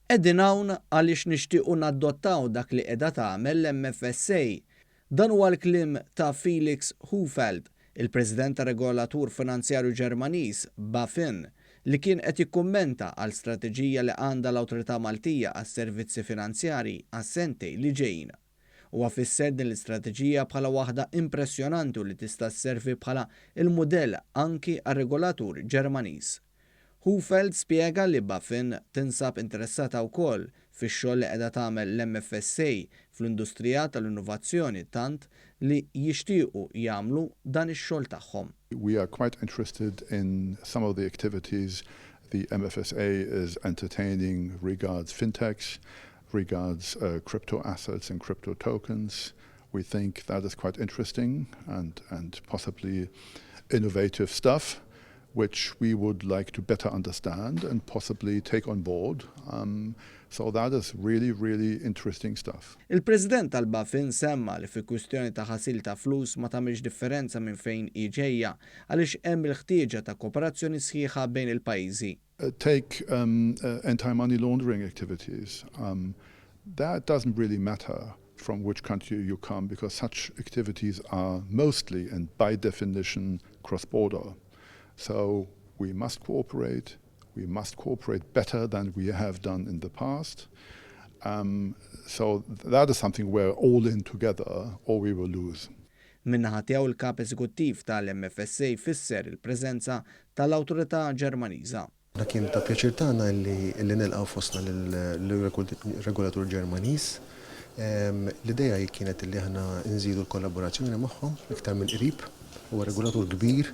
Qegħdin hawn għaliex nixtiequ naddottaw dak li qiegħda tagħmel l-MFSA. Dan huwa l-kliem ta' Felix Hufeld, il-President tar-regolatur finanzjarju Ġermaniż, BaFin, li kien qed jikkummenta għal strateġija li għandha l-Awtorità Maltija għas-Servizzi Finanzjarji għas-sentejn li ġejjin. Huwa fisser din l-istrateġija bħala waħda impressjonanti u li tista' sservi bħala l-mudell anki għar-regolatur Ġermaniż. Hufeld spjega li BaFin tinsab interessata wkoll fix-xogħol li qiegħda tagħmel l-MFSA fl-industrija tal-innovazzjoni tant li jixtiequ jagħmlu dan ix-xogħol tagħhom. We are quite interested in some of the activities the MFSA is entertaining regards fintechs, regards crypto assets and crypto tokens. We think that is quite interesting and and possibly innovative stuff which we would like to better understand and possibly take on board. Um, so that is really, really interesting stuff. Il-President tal-BaFin semma li fi kwistjoni ta' ħasil ta' flus ma tagħmilx differenza minn fejn hi ġejja għaliex hemm il-ħtieġa ta' kooperazzjoni sħiħa bejn il-pajjiżi. Take um, uh, anti-money laundering activities. Um, that doesn't really matter from which country you come because such activities are mostly and by definition cross-border. So we must cooperate. We must cooperate better than we have done in the past. Um, so that is something we're all in together or we will lose. Min-naħa tiegħu l-Kap Eżekuttiv tal-MFSA fisser il-preżenza tal-awtorità Ġermaniża. Kien ta' pjaċir tagħna li nilqgħu fostna lill-regolatur Ġermaniż. L-idea kienet li aħna nżidu l-kollaborazzjoni magħhom iktar mill-qrib. Huwa regolatur kbir,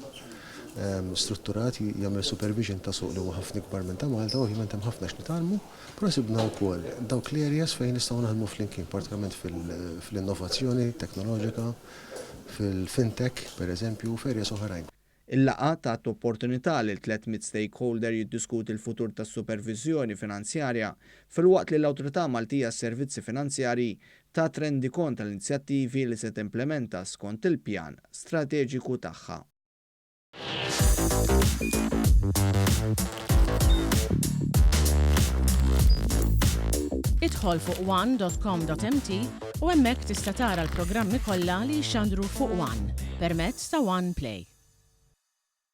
strutturat, jagħmel supervision ta' suq li huwa ħafna ikbar minn ta' Malta, ovvjament hemm ħafna x'nitgħallmu, però sibna wkoll dawk l-areas fejn nistgħu naħdmu flimkien, partikolarment fil-innovazzjoni teknoloġika, fil-fintech, pereżempju, u f'areas oħrajn. Il-laqgħa tat opportunità lil 300 stakeholder jiddiskuti l-futur tas-superviżjoni finanzjarja filwaqt li l-Awtorità Maltija għas-Servizzi Finanzjarji tat rendikont tal-inizjattivi li se timplementa skont il-pjan strateġiku tagħha. Idħol fuq one.com.mt u hemmhekk tista' tara l-programmi kollha li jixxandru fuq One permezz ta' One Play.